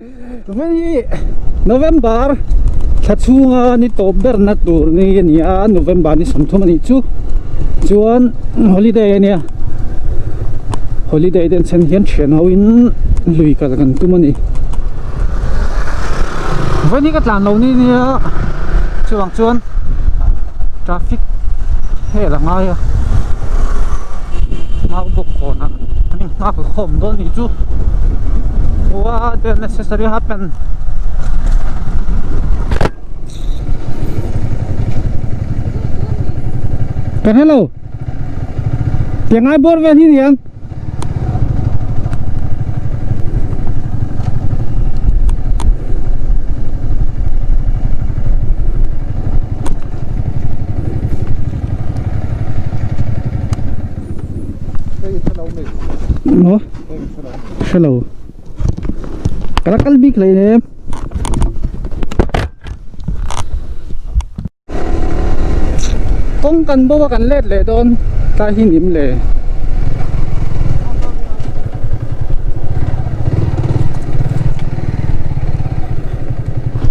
Tuni November thla chhunga ni tawp berna tur ni a ni a, November ni 30 a nih chu. Chuan holiday a nia, holiday den chhan hian thian ho in lui kal kan tum a ni. Vawiin hi ka tlan lo ni nia, chuvang chuan traffic hel a ngai a, mau bawk kawnah an inghak khawm dawn a nih chu. What the necessary happen? Kan hello. Tiang ai bawr vel hi niang. Maw? Hrelo. Ka la kal bik hlei nem. Kawng kan bo a kan let leh dawn tlai hi nim le.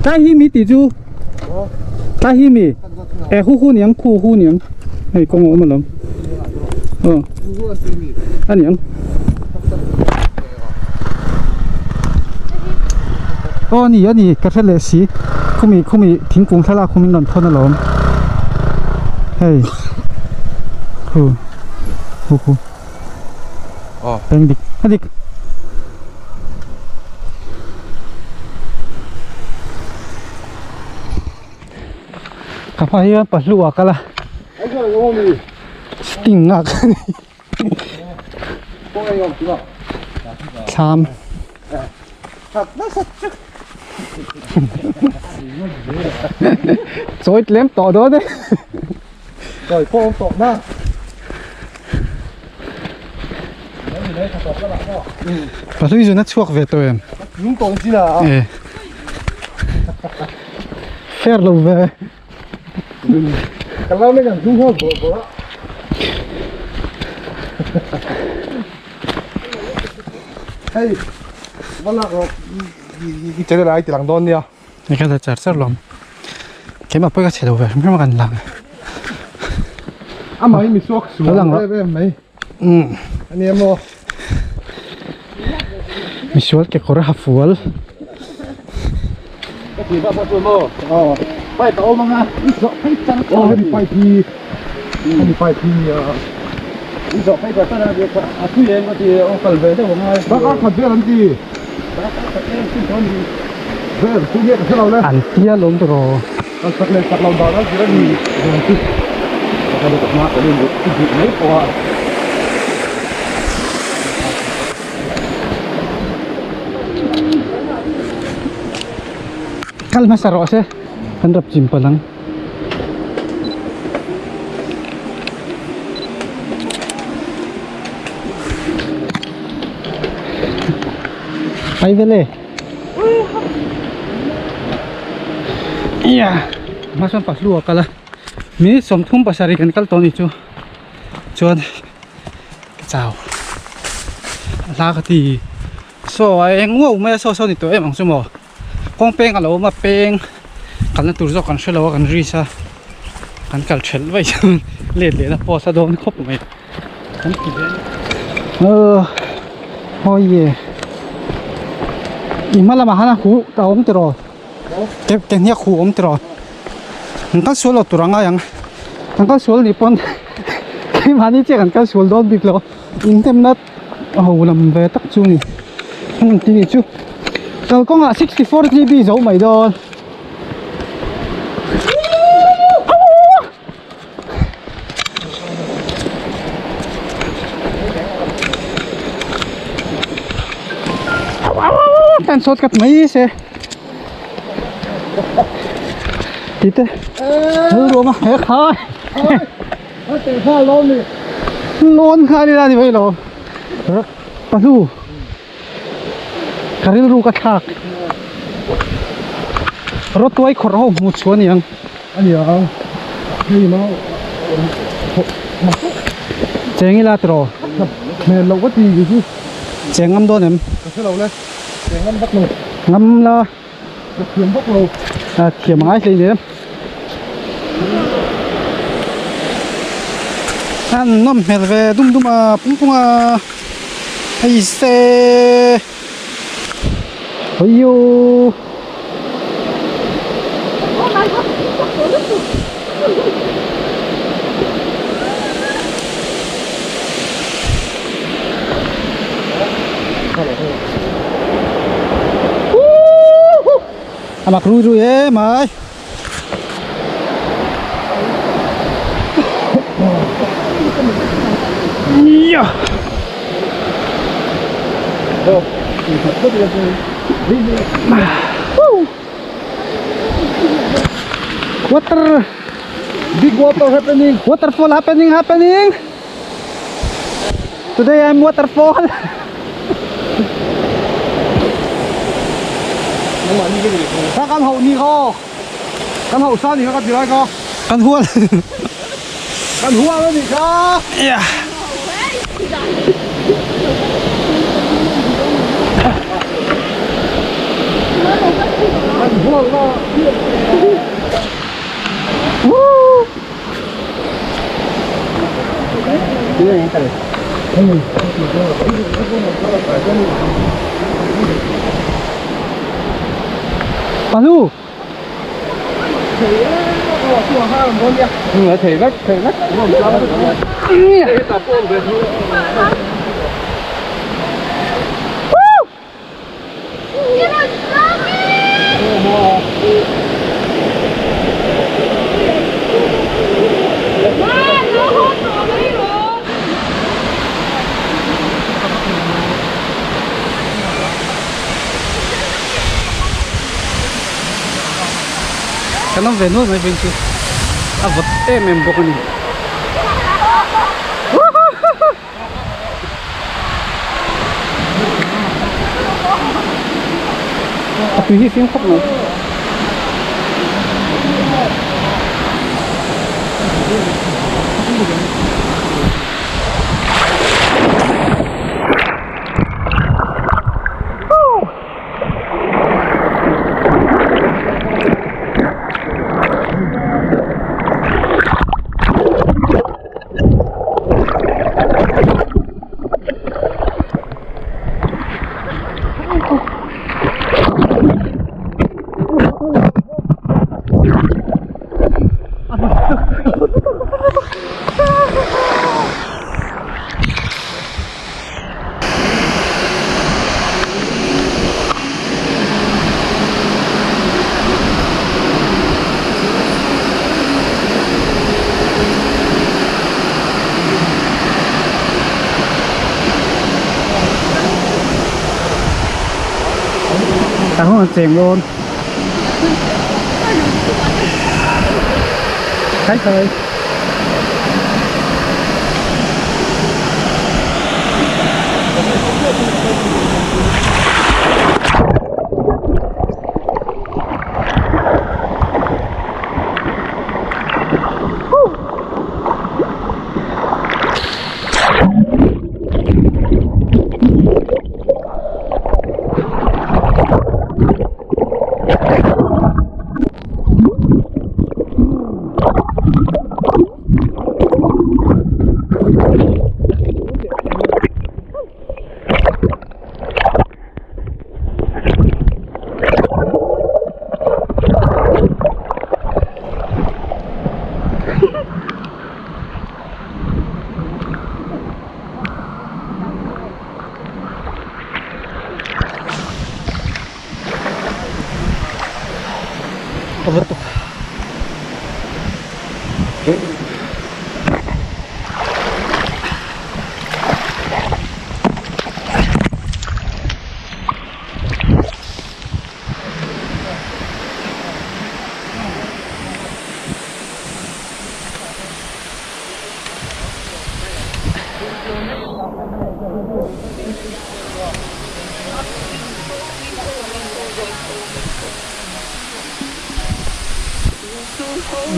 Tlai hi mi tih chu tlai hi mi e hu hu niang khu hu niang hei kawng a awm alawm aw a niang. Aw a ni a ni ka hre leh si khumi khumi thingkung thlalak khu min rawn thawn alawm hei khu khu khu peng dik a dik ka hma hian pahlu ah kal a sting a ka ni. Thlam Chawi tlem tawh dawn e Chawi pawh awm tawh na Pahlui zun a chhuak ve tawh em Lung tawh chin a E Fair lo ve Ka lam kan zum ho bawrh bawrh a. Hei va lak rawh i channel ah i ti lang dawn nia. Ni kha char char lawm. Keimah pawh ka chhe lo ve hrim hrim a kan lang. Amah hi mi suak sual em em mai. Ania maw. Misual kekawr ha fual. Ka ti ba chu maw. Aw. Pipe a awm anga. I zawh phei char char. Aw hemi pipe hi. Hemi pipe hi nia. I zawh phei char char a a tui em ka ti aw kal ve deuh anga. Bakar khat vel an ti. Bakar khat em sin dawn ni. Vel chu nge ka hre lo le. An tia lawm tawh. Kal chak leh chak lo dan a zir a ni. Ka hma ka in duh mai pawh a. Kal hmasa rawh se kan rap chim palh ang. Pai vele. Iya, hma sawn pahlu a kal a. Minute 37 kan kal tawh a ni chu. Chuan ka chau a hla ka ti saw a eng uau mai a saw saw ni tawh em ang chu maw kawng peng a lo awm a peng kalna tur zawk kan hrelo a kan risk a kan kal thelh vaih chuan let lehna post a dawn khawp mai kan ti ve a hawi e i hma lamah hian a huh a awm tiraw ke ke hniak huh awm tiraw. An kal sual lo tur a ngai ang an kal sual nih pawn keimahni chiah kan kal sual dawn bik lo inhnemna ho lam ve tak chu a ni hmun tih chu kalkawngah 64 gb zo mai dawn. Tan sawt kat mai se. Ti te. Hel ruam a he kha. Lawn kha ni la ni mai lo. Pahlu. Ka rilru ka thlak. Rawtuai khawrh ho hmuh chhuah a ni ang. A ni ang. Hei ma Cheng ila tiraw? Hmel loh ka ti chu. Cheng ngam dawn em? Ka hre lo le. Cheng ngam vak lo. Ngam la. Ka thiam bawk lo. A thiam angai hlei nem. An nawm hmel ve dum dum a pung pung a hei se Aiyo. A mak rui rui em ai. Nia. Water. Big water happening. Waterfall happening happening. Today I'm waterfall. Kan hauh ni kha. Kan hauh sa ni kha ka ti lai kha. Kan hual. Kan hual a nih kha. Yeah. Kan hual na. Woo. Palu. Thei vek, thei vek. Kan awm ve nual mai veng chu a vawt em em bawk a ni. A tui hi fim khawp mai. Tah hunah cheng dawn. Khai khai.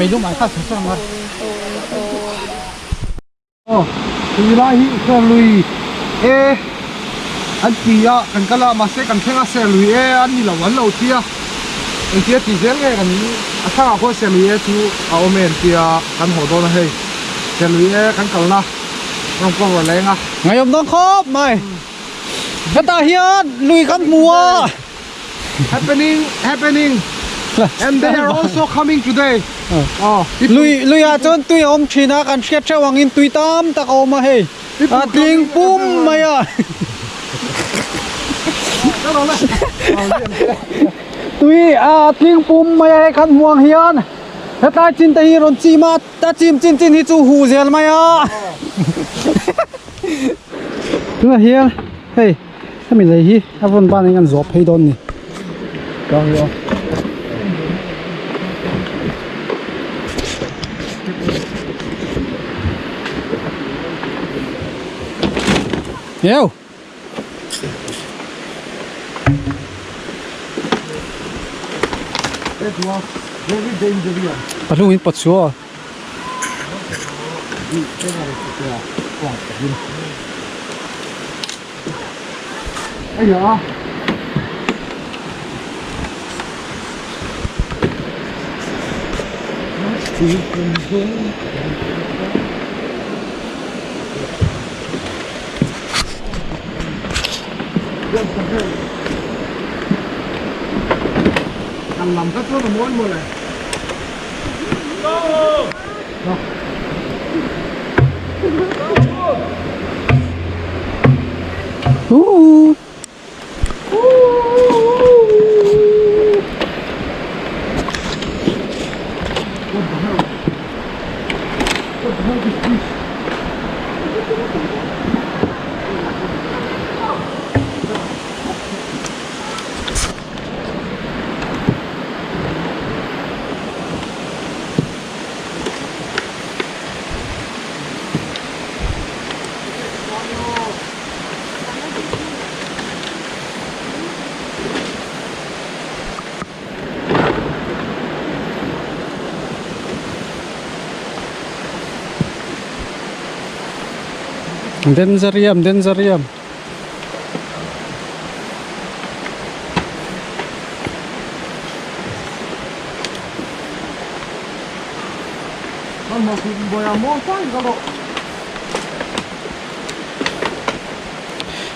Meilum ai kha sar sar ang a. Aw tui lai hi chuan lui e. An ti a kan kal a mahse kan thleng a serlui e an ni lo an lo ti a engtia tih zel nge kan a thlangah khuan serlui e chu a awm em tia kan haw dawn a hei serlui e kan kalna rawn cover leng a. Ngaiawm dawn khawp mai hetah hian lui kan hmu a. Happening happening and they are also coming today aw Lui luiah chuan tui a awm thin a kan hriat theuh angin tui tam tak a awm a hei. A tling pum mai a. Tui a tling pum mai a hei khan hmuang hian hetlai chin te hi rawn chim a a chim chin chin hi chu huh zel mai a. Tunah hian hei hemi lei hi a vawn ban in kan zawh phei dawn a ni. Nhiều. Pahlung in pawt chu aw. Denzariam Denzariam.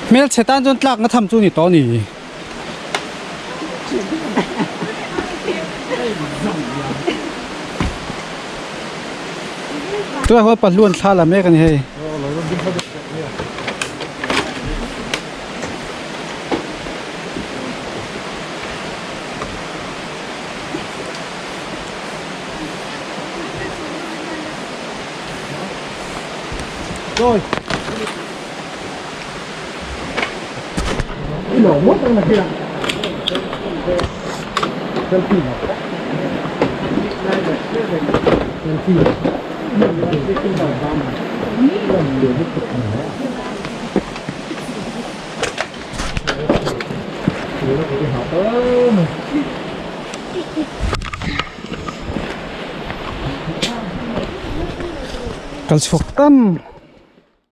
Hmelchhe tan chuan tlak na tham chu ni tawh a ni. Tunah hian pahluan thla la mek a ni hei. Kal chhuak tam.